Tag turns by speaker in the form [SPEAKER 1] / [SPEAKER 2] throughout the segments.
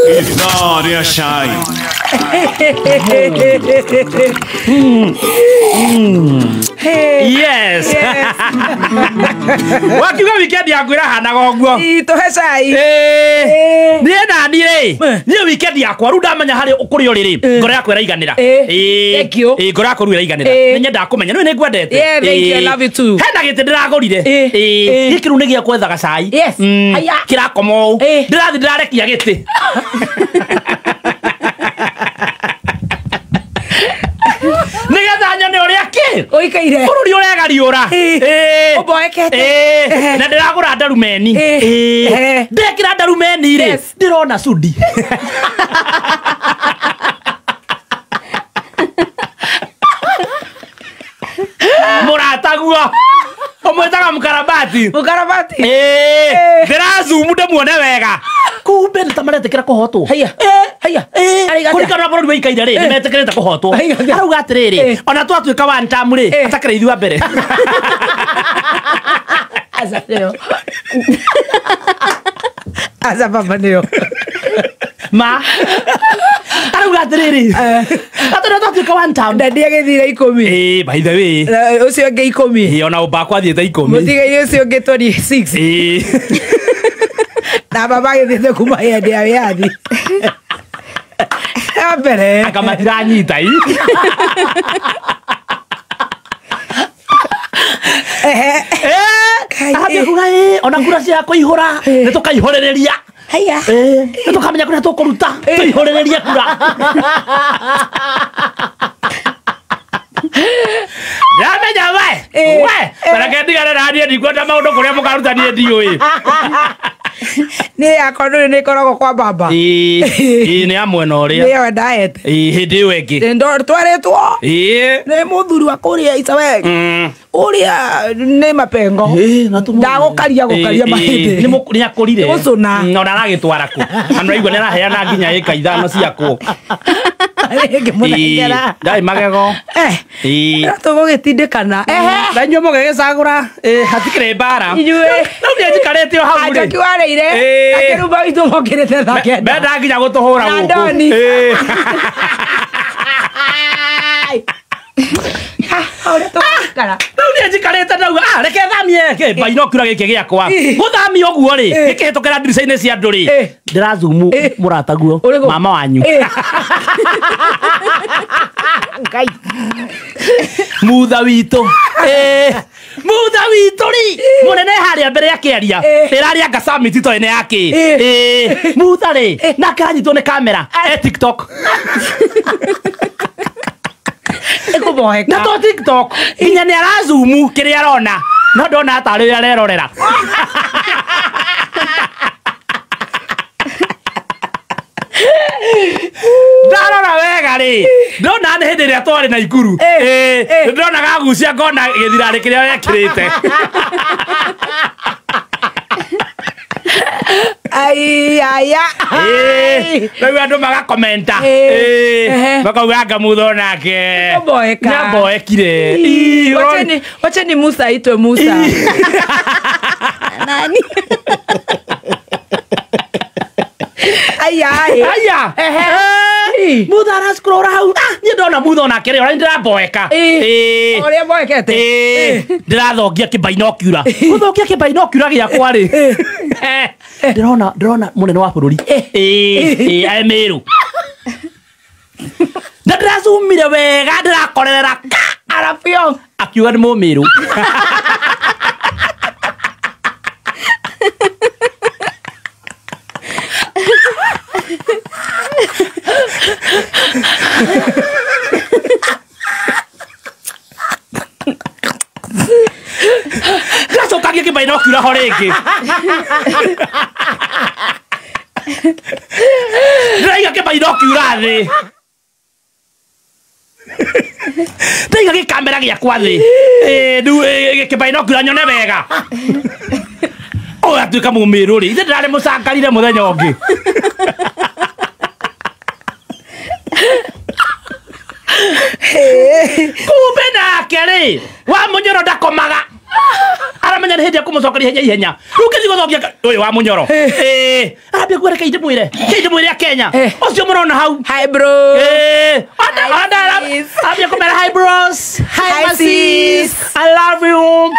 [SPEAKER 1] Ithaa rĩa cai.
[SPEAKER 2] Yes. Wakiuga weekend yaku ĩrahanaga ũguo.
[SPEAKER 3] Tũhe cai.
[SPEAKER 2] Ĩĩ. Niĩ nani rĩ, niĩ weekend yakwa rĩu ndamenya harĩ kũrĩa ũrĩ rĩ, ngoro yakwa ĩraiganĩra. Ĩĩ.
[SPEAKER 3] Thank you.
[SPEAKER 2] Ĩĩ, ngoro yakwa rĩu ĩraiganĩra. Nĩ nyendaga kũmenya nĩ nĩngwendete.
[SPEAKER 3] Yeah, thank you. I love you too.
[SPEAKER 2] Hena gĩtĩ ndĩragũrire. Ĩĩ. Gĩkĩ rĩu nĩ gĩa gwethaga cai.
[SPEAKER 3] Yes. Haya.
[SPEAKER 2] Kĩrakoma ũũ. Ndĩrathiĩ ndĩrarekia gĩtĩ. Nĩgetha nyone ũrĩa kĩ
[SPEAKER 3] Ũikaire.
[SPEAKER 2] bũrũri ũregariũra.
[SPEAKER 3] Ĩĩ. Ũmboekete.
[SPEAKER 2] Ĩĩ. Na ndĩragũra ndarumeni. Ĩĩ. Ndekĩra ndarumeni rĩ, ndĩrona cudi. Mũrataguo ũmwĩtaga mũkarabati.
[SPEAKER 3] Mũkarabati.
[SPEAKER 2] Ĩĩ. Ndĩrazumu ndĩmuone wega. Kumbe nĩ ta maretĩkĩra kũhotwo.
[SPEAKER 3] Haiya. Haiya. Araiga atĩa?
[SPEAKER 2] Kũringana na bũrũri wĩikaire rĩ, nĩ metĩkĩrĩte kũhotwo.
[SPEAKER 3] Araiga atĩa?
[SPEAKER 2] Arauga atĩrĩrĩ, ona twatuĩka one term rĩ, atakĩrĩ ithuĩ a mbere.
[SPEAKER 3] Aca nĩyo. Aca baba nĩyo.
[SPEAKER 2] Ma. Arauga atĩrĩrĩ, atĩ no twatuĩka one term.
[SPEAKER 3] Ndadi agĩthire 10.
[SPEAKER 2] Ĩĩ, by the way.
[SPEAKER 3] Na ũcio ũngĩ 10.
[SPEAKER 2] Ĩĩ, ona ũmbakwa athiĩte 10.
[SPEAKER 3] Mũtigaire ũcio ũngĩ 26.
[SPEAKER 2] Ĩĩ.
[SPEAKER 3] Na baba agĩthiĩte kuma hĩndĩ ya wĩyathi. Ya mbere.
[SPEAKER 2] Anga matiranyita i. Athiĩ kuga ĩ, ona kura cia kũihũra nĩ tũkaihũrĩrĩria.
[SPEAKER 3] Haiya.
[SPEAKER 2] Nĩ tũkamenya kũrĩa tũkũruta tũihũrĩrĩrie kura. Ndamenya we we tareke ndigane na niĩ ndikwenda maũndũ kũrĩa mũkaruta niĩ ndiũĩ.
[SPEAKER 3] Niĩ yakwa ndũrĩ nĩ ĩkoragwo kwa baba.
[SPEAKER 2] Ĩĩ, ĩĩ, nĩ ya mwena ũrĩa.
[SPEAKER 3] Nĩyo ndaete.
[SPEAKER 2] Ĩĩ, hĩndĩ ĩyo ĩngĩ.
[SPEAKER 3] Twarĩtwo
[SPEAKER 2] Ĩĩ.
[SPEAKER 3] nĩ mũthuri wa kũrĩa Icaweri. Ũrĩa nĩ mapengo. Ndagũkaria gũkaria mahĩndĩ.
[SPEAKER 2] Nĩ akũrire.
[SPEAKER 3] Nĩ gũcũna.
[SPEAKER 2] Ona aragĩtwara kũ? Na nĩraigua nĩ araheana nginya ĩka 5 ciakwo.
[SPEAKER 3] Ngĩmũnengera.
[SPEAKER 2] Ĩĩ, ndarĩ magego. Ĩĩ.
[SPEAKER 3] Tũgũgĩtindĩkana.
[SPEAKER 2] Na inyuĩ mũgĩgĩcagũra, hatikĩrĩ mbara.
[SPEAKER 3] Inyuĩ.
[SPEAKER 2] Rĩu niĩ njikarĩte o hau rĩ.
[SPEAKER 3] Anjoki warĩire.
[SPEAKER 2] Ĩĩ.
[SPEAKER 3] Akĩrumba witũ mokĩrĩte thaa kenda.
[SPEAKER 2] Menda nginya gũtũhũra
[SPEAKER 3] Na
[SPEAKER 2] gũkũ.
[SPEAKER 3] Ndoni.
[SPEAKER 2] Ĩĩ.
[SPEAKER 3] Ũrĩa tũgũikara.
[SPEAKER 2] Rĩu niĩ njikarĩte ndauga, reke thamie kĩ bainokura gĩkĩ gĩakwa. Gũthamia ũguo rĩ, gĩkĩhĩtũkĩra ndirica-inĩ cia andũ rĩ, ndĩrazumu mũrataguo, mama wanyu.
[SPEAKER 3] Ngai.
[SPEAKER 2] Mutha witũ. Mutha witũ rĩ, mũnene harĩa mbere akĩaria, ĩrarĩa anga summit toĩ nĩ yakĩ. Mutha rĩ, nake aranyitwo nĩ kamera, e TikTok.
[SPEAKER 3] Ĩkũmboeka.
[SPEAKER 2] Na to TikTok, nginya nĩ arazumu kĩrĩa arona, no ndona tarĩ ũrĩa arerorera. Ndarora wega rĩ, ndona nĩ hĩndĩ ĩrĩa twarĩ na Ikuru. Ndĩrona gagucia ngona gĩthirarĩ kĩrĩa wekĩrĩte.
[SPEAKER 3] Ai, ai, ai.
[SPEAKER 2] Rĩu andũ magakomenta. Makauga anga mutha onake.
[SPEAKER 3] Nĩamboeka.
[SPEAKER 2] Nĩamboekire.
[SPEAKER 3] Wacheni Musa aitwe Musa.
[SPEAKER 4] Nani?
[SPEAKER 3] Ai, ai.
[SPEAKER 2] Aya. Mutha aracikũrora hau. Niĩ ndona mutha onake rĩ, ona nĩ ndĩramboeka.
[SPEAKER 3] Ũrĩa mboekete.
[SPEAKER 2] Ndĩrathongia kĩbainokura. Gũthongia kĩbainokura gĩakwa rĩ. Ndĩrona mũnene wa bũrũri. Ĩĩ, Meru. Na ndĩracumire wega, ndĩrakorerera ka
[SPEAKER 3] Arabio.
[SPEAKER 2] Akiuga nĩ mũmĩrũ. Ndacokagia kĩbainokura ho rĩngĩ. Ndĩraiga kĩbainokura thĩ. Ndaiga gĩkamera gĩakwa thĩ. Rĩu, kĩbainokura nyone wega. Ũyũ atuĩka mũmĩrũ rĩ, ithe ndĩrarĩ mũcangarire mũthenya ũngĩ. Kumbe nake rĩ, wa mũnyoro ndakomaga. Aramenya nĩ hĩndĩ ya kũmũcokeria ihenya ihenya. Rĩu ngĩthiĩ gũthokia ũyũ wa mũnyoro. Arambia kuga reke ndimwire. Ke ndimwire Kenya. Ucio murona hau.
[SPEAKER 3] Hi bro.
[SPEAKER 2] Arambia kumera hi bros. Hi my sis. I love you.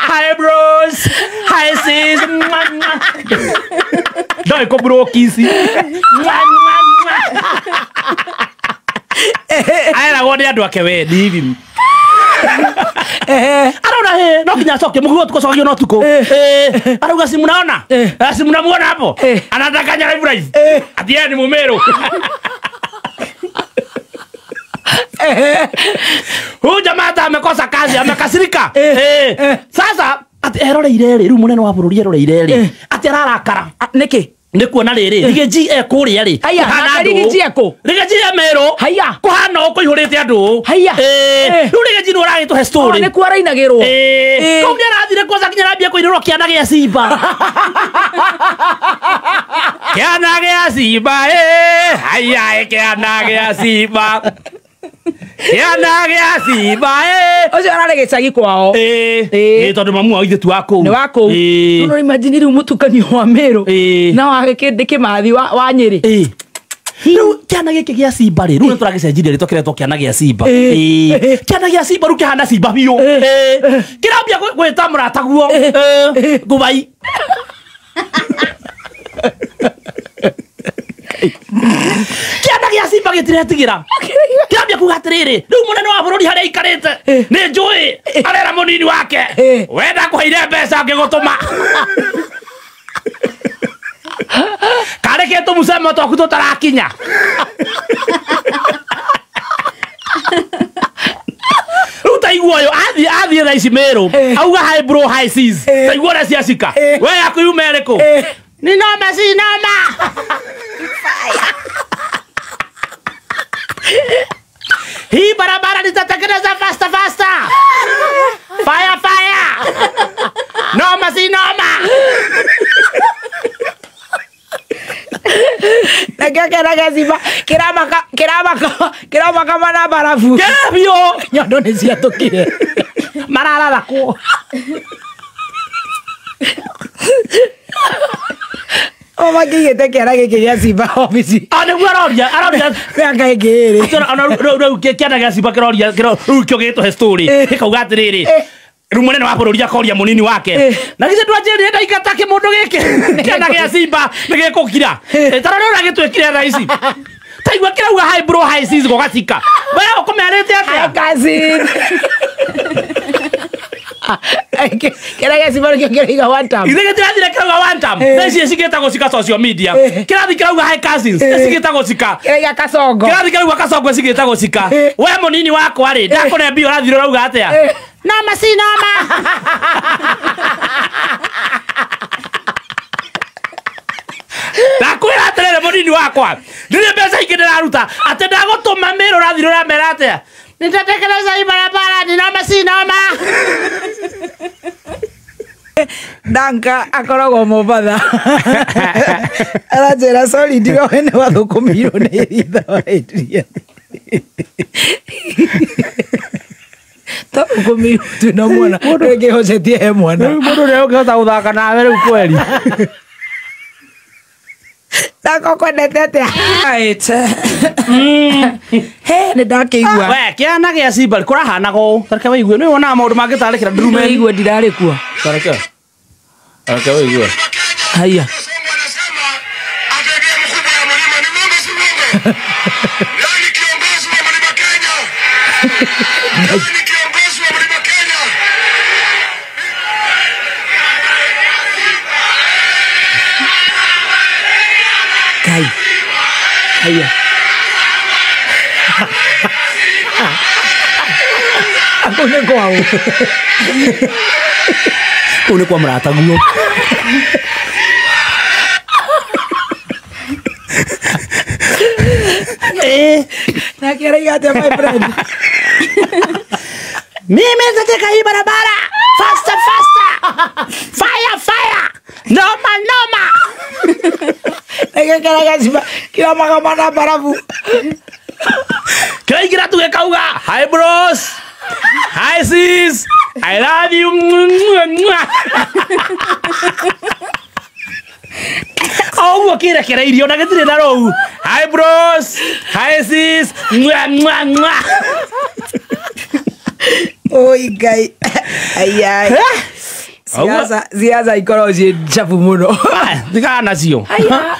[SPEAKER 2] Hi bros. Hi sis. Ndoĩ kũ bro kiss. Aeragwo nĩ andũ ake we ni hivi. Arauga he no kinya acoke mũguo tukocokagio no tuko. Arauga si mnaona? Si mnamuona hapo? Anadanganya live live. Ati yeye ni Mumeru. Huyu jamaa hata amekosa kazi, amekasirika. Sasa ati eroreire rĩ, rĩu mũnene wa bũrũri eroreire rĩ, ati ararakara.
[SPEAKER 3] Nĩkĩ?
[SPEAKER 2] Nĩ kuona rĩrĩ, Riggy e kũrĩa rĩ.
[SPEAKER 3] Haya, Riggy e kũ?
[SPEAKER 2] Riggy e Meru.
[SPEAKER 3] Haya.
[SPEAKER 2] Kũhana ũũ kũihũrĩte andũ.
[SPEAKER 3] Haya.
[SPEAKER 2] Rĩu Riggy nĩ ũragĩtũhe story.
[SPEAKER 3] Nĩ kuo arainagĩrwo.
[SPEAKER 2] Kũu nĩ arathire kwanza kinya arambia kũinĩrwo kĩana gĩa Simba. Kĩana gĩa Simba, haya, kĩana gĩa Simba. Kĩana gĩa Simba,
[SPEAKER 3] Ũcio ararĩ gĩcagi kwao.
[SPEAKER 2] Tondũ mamu wao ithe tu wa kũu.
[SPEAKER 3] Nĩ wa kũu. No imagine rĩu mũtukanio wa Meru na wa Kĩndĩ Kĩmathi wa Nyĩrĩ.
[SPEAKER 2] Rĩu kĩana gĩkĩ gĩa Simba rĩ, rĩu nĩ tũragĩcenjirie rĩtwa kĩretwo kĩana gĩa Simba. Kĩana gĩa Simba rĩu kĩhana Simba biũ. Kĩrambia gwĩta mũrataguo Ngubai. Kĩana gĩa Simba gĩtiretigĩra. Kĩrambia kuga atĩrĩrĩ, rĩu mũnene wa bũrũri harĩa aikarĩte nĩ njũĩ arera mũnini wake we ndakũheire mbeca ngĩgũtũma. Karĩ kĩ tũmũcemo twaku tũtarakinya. Rĩu taigua ũyũ athiĩ thaa ici Meru auga hi bro hi sis, taigua ũrĩa ciacika we yaku yuma ĩrĩkũ? Ni noma si noma. Hii barabara nitatengeneza faster faster. Fire fire. Noma si noma.
[SPEAKER 3] Nakĩo kĩana gĩa Simba kĩramaka mana barabu.
[SPEAKER 2] Kĩrabio.
[SPEAKER 3] Nyondo nĩ ciatũkire.
[SPEAKER 2] Marararakwo.
[SPEAKER 3] O makĩigĩte kĩana gĩkĩ gĩa Simba obici.
[SPEAKER 2] Nĩguo aroria
[SPEAKER 3] mĩaka ĩngĩ ĩrĩ.
[SPEAKER 2] Ona rĩu kĩana gĩa Simba kĩroria rĩu kĩo gĩgĩtũhe story gĩkauga atĩrĩrĩ, rĩu mũnene wa bũrũri akoria mũnini wake na githĩ ndwanjĩrire ndaingata kĩmũndũ gĩkĩ kĩana gĩa Simba nĩ gĩkũkira ta rora ũrĩa gĩtwĩkire thaa ici. Taigua kĩrauga hi bro hi sis gũgacika. We ũkũmerĩte atĩa?
[SPEAKER 3] Hi cousin. Kĩana gĩa Simba nĩkĩo kĩrauga one time.
[SPEAKER 2] Ithe gĩtirathire kĩrauga one time. Thaa ici cigĩtagwo cika social media. Kĩrathi kĩrauga hi cousins cigĩtagwo cika.
[SPEAKER 3] Kĩrauga kasongo.
[SPEAKER 2] Kĩrathi kĩrauga kasongo cigĩtagwo cika. We mũnini wakwa rĩ, ndakũne mbia ũrathire ũrauga atĩa? Noma si noma. Ndakwĩra atĩrĩrĩ mũnini wakwa, ndirĩ mbeca ingĩ ndĩraruta atĩ ndagũtũma Meru ũrathire ũramera atĩa? Nitatekeleza hii barabara ni noma si noma.
[SPEAKER 3] Danka akoragwo Mombatha. Aranjĩra sorry ndiroĩ nĩ wathũkũmĩirwo nĩ ritha wa Adrian. Tũkũmĩirwo twĩna mwana rĩngĩ he mwana.
[SPEAKER 2] Rĩu mũndũ ũrĩa ũngĩhota gũthaka nawe rĩu kweri.
[SPEAKER 3] Danka ũkwendete atĩa? He nĩ ndakĩigua.
[SPEAKER 2] We kĩana gĩa Simba kũrahanaga ũũ. Ta reke wĩigue nĩ wonaga maũndũ mangĩtarĩkĩra ndurume.
[SPEAKER 3] Nĩigua ndirarĩ kuo.
[SPEAKER 2] Ta reke. Reke wĩigue.
[SPEAKER 3] Haya. Kai. Haya. Kũu nĩ kwao.
[SPEAKER 2] Kũu nĩ kwa mũrataguo.
[SPEAKER 3] Nake araiga atĩa my friend?
[SPEAKER 2] Mimi nitateka hii barabara faster faster. Fire fire. Noma noma.
[SPEAKER 3] Nakĩo kĩana gĩa Simba kĩramaka mana barabu.
[SPEAKER 2] Kĩraingĩra tu gĩkauga hi bros. Hi sis. I love you. Oguo kĩrekereirio na gĩtirĩ na rũu. Hi bros, hi sis. Mwa mwa mwa.
[SPEAKER 3] Oi Ngai. Ai ai. Siasa ikoragwo ciĩ njabu mũno.
[SPEAKER 2] Thigana nacio.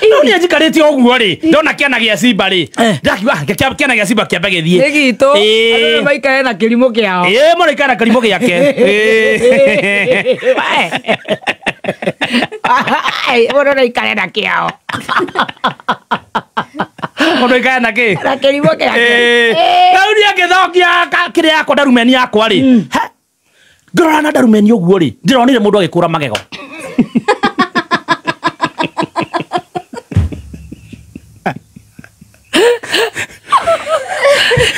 [SPEAKER 2] Rĩu niĩ njikarĩte ũguo rĩ, ndona kĩana gĩa Simba rĩ, ndakiuga kĩana gĩa Simba kĩambe gĩthiĩ.
[SPEAKER 3] Nĩ gitũ. Andũ maikare na kĩrimũ kĩao.
[SPEAKER 2] Ĩĩ mũno ikare na kĩrimũ gĩake.
[SPEAKER 3] Mũndũ no aikare na kĩao.
[SPEAKER 2] Mũndũ aikare na kĩ?
[SPEAKER 3] Na kĩrimũ gĩake.
[SPEAKER 2] Rĩu niĩ ngĩthokia kĩrĩa yakwa ndarumeni yakwa rĩ. Ngĩrora na ndarumeni ũguo rĩ, ndĩronire mũndũ agĩkũra magego.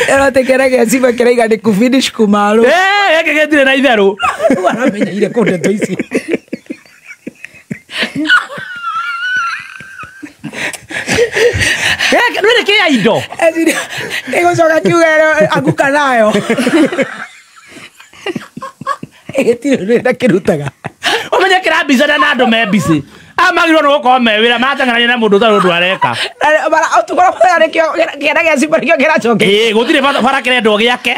[SPEAKER 3] Ĩrote kĩana gĩa Simba kĩraiga nĩ kũ-finish kũmarũ.
[SPEAKER 2] Gĩkĩ gĩtirĩ na itherũ.
[SPEAKER 3] Rĩu aramenyeire kũ ndeto ici.
[SPEAKER 2] Gĩkĩ nĩ kĩa indo.
[SPEAKER 3] Ĩgũcoka kiuge anguka nayo. Gĩtirĩ na kĩrutaga.
[SPEAKER 2] Ũmenye kĩrambicana na andũ me busy. Amagĩrĩirwo nĩ gũkorwo me wĩra marateng'erania na mũndũ ũtarĩ ũndũ areka.
[SPEAKER 3] Ũtukũ nĩkĩo kĩana gĩa Simba nĩkĩo kĩracokia.
[SPEAKER 2] Ĩĩ gũtirĩ bara kĩrendwo gĩake.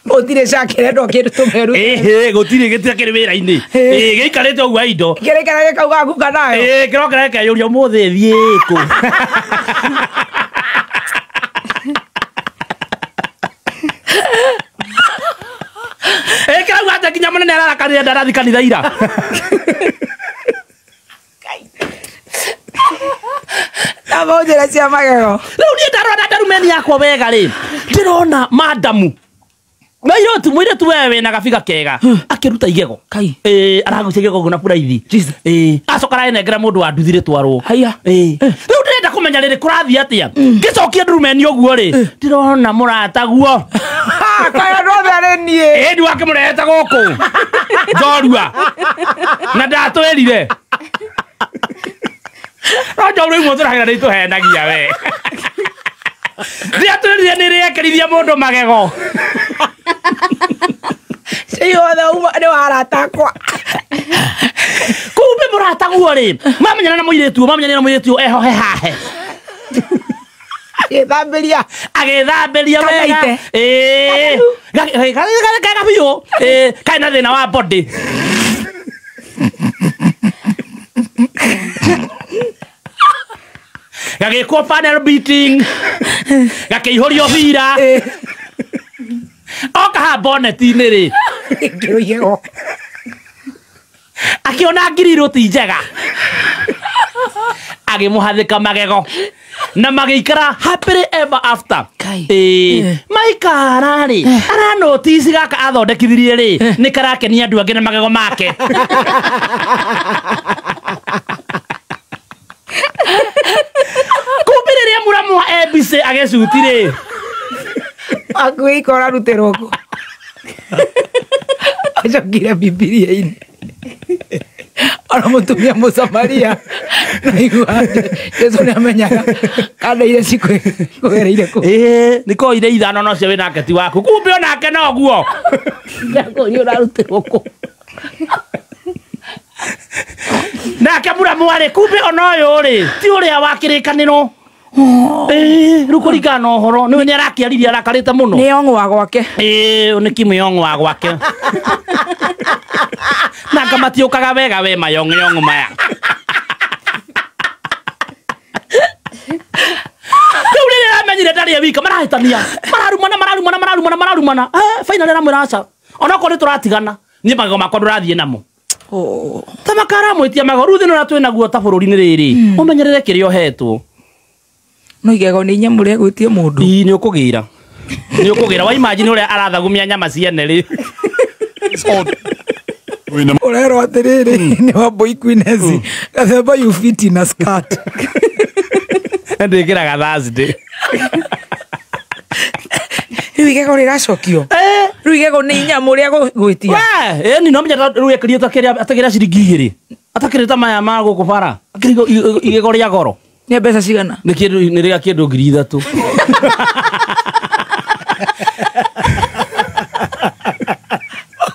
[SPEAKER 3] Gũtirĩ ca kĩrendwo kĩndũ tũmeru.
[SPEAKER 2] Ĩĩ gũtirĩ gĩtirĩ kĩrĩ wĩra-inĩ. Ĩĩ gĩikarĩte ũguo indo.
[SPEAKER 3] Kĩraikara gĩkauga anguka nayo.
[SPEAKER 2] Ĩĩ kĩrokera gĩkeyũria ũmũthĩ thiĩ kũ. Kĩrauga atĩ nginya mũnene ararakarire ndarathi kanitha ira.
[SPEAKER 3] Na maũnjĩra cia magego.
[SPEAKER 2] Rĩu niĩ ndarora ndarumeni yakwa wega rĩ, ndĩrona madamu mũirĩtu mũirĩtu we wĩna gabiga kega akĩruta igego. Ĩĩ aragucia igego na buraithi. Ĩĩ acoka aranengera mũndũ wa nduthi rĩtwarwo.
[SPEAKER 3] Haiya.
[SPEAKER 2] Ĩĩ rĩu ndĩrenda kũmenya rĩrĩ kũrathiĩ atĩa. Ngĩcokia ndurumeni ũguo rĩ, ndĩrona mũrataguo.
[SPEAKER 3] Kaĩ andũ othe arĩ niĩ.
[SPEAKER 2] Ĩĩ ndi wakĩmũrehete gũkũ njorua na ndatwĩrire. No njorua imwe tũrahera nĩ itũhenagia we. Ndiatwĩrire nĩ rĩekerithia mũndũ magego.
[SPEAKER 3] Ciothe uma nĩ wa arata akwa.
[SPEAKER 2] Kumbe mũrataguo rĩ, mamenyana na mũirĩtu, mamenyana na mũirĩtu ehohe hahe.
[SPEAKER 3] Agĩthambĩria.
[SPEAKER 2] Agĩthambĩria wega. Ĩĩ. Kega biũ. Ĩĩ kaĩ na thĩna wa body. Gagĩkwo panel beating. Gakĩihũrio bira. Oka haha boneti-inĩ rĩ.
[SPEAKER 3] Ngĩrwo igego.
[SPEAKER 2] Akĩona ngirirũ ti njega. Agĩmũhathĩka magego. Na magĩikara happily ever after. Ĩĩ maikara rĩ, aranotici gaka athondekithirie rĩ, nĩ karakenia andũ angĩ na magego make. Kumbe rĩrĩa mũramwa ABC agĩcuti rĩ,
[SPEAKER 3] Akuĩ ikora rutĩrwo kũ. Acokire Bibilia-inĩ. Ona mũtumia Mũsamaria naigua Jesũ nĩamenyaga kanda iria cikũgereire kũ.
[SPEAKER 2] Ĩĩ nĩ koire ithano no cio wĩnake ti waku. Kumbe onake noguo.
[SPEAKER 3] Ndakũria ũrarutĩrwo kũ.
[SPEAKER 2] Nake mũramwa rĩ, kumbe ona ũyũ rĩ, ti ũrĩa wa kĩrĩkanĩro. Ĩĩ rĩu kũringana na ũhoro nĩwe nĩarakĩaririe arakarĩte mũno.
[SPEAKER 3] Nĩ ong'wa gwake.
[SPEAKER 2] Ĩĩ nĩ kimwe ong'wa gwake. Na anga matiũkaga wega we mayong'yong'o maya. Rĩu rĩrĩa amenyire ndarĩ e wika marahĩtania. Mararumana mararumana mararumana mararumana. Finally aramwĩra aca. Onokorwo nĩ tũratigana, niĩ magego makwa ndũrathiĩ namo. Ta makaramwĩtia magego. Rĩu thĩna ũrĩa twĩnaguo ta bũrũri-inĩ rĩrĩ, ũmenyerere kĩrĩa ũhetwo.
[SPEAKER 3] No igego nĩ inyamũ rĩa gwĩtia mũndũ.
[SPEAKER 2] Ĩĩ nĩ ũkũgĩra. Nĩ ũkũgĩra. Wa imagine ũrĩa arathagumia nyama ciene rĩ.
[SPEAKER 3] Ũrerwo atĩrĩrĩ nĩ wa Boy Queen Gathemba you fit in a skirt.
[SPEAKER 2] Ndĩkĩraga Thursday.
[SPEAKER 3] Rĩu igego rĩracokio. Rĩu igego nĩ inyamũ rĩa gwĩtia.
[SPEAKER 2] We, ĩni no menya rĩu ekĩrĩte atakĩrĩa ciringi igĩrĩ. Atakĩrĩte maya ma gũkũ bara. Akĩrĩ igego rĩa goro.
[SPEAKER 3] Nĩ mbeca cigana?
[SPEAKER 2] Nĩ kĩndũ nĩ rĩa kĩndũ 3,000.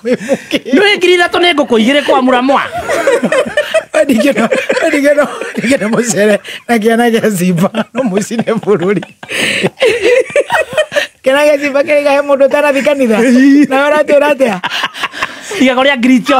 [SPEAKER 3] Wĩ mũkĩgu.
[SPEAKER 2] Nĩ 3,000 nĩ ngũkũ 2 kwa Muramwa.
[SPEAKER 3] Ndigeno mũcere na kĩana gĩa simba no mũcine bũrũri. Kĩana gĩa simba kĩrĩgahe mũndũ ũtanathi kanitha. Nawe ũratwĩra atĩa?
[SPEAKER 2] Igego rĩa ngiricho.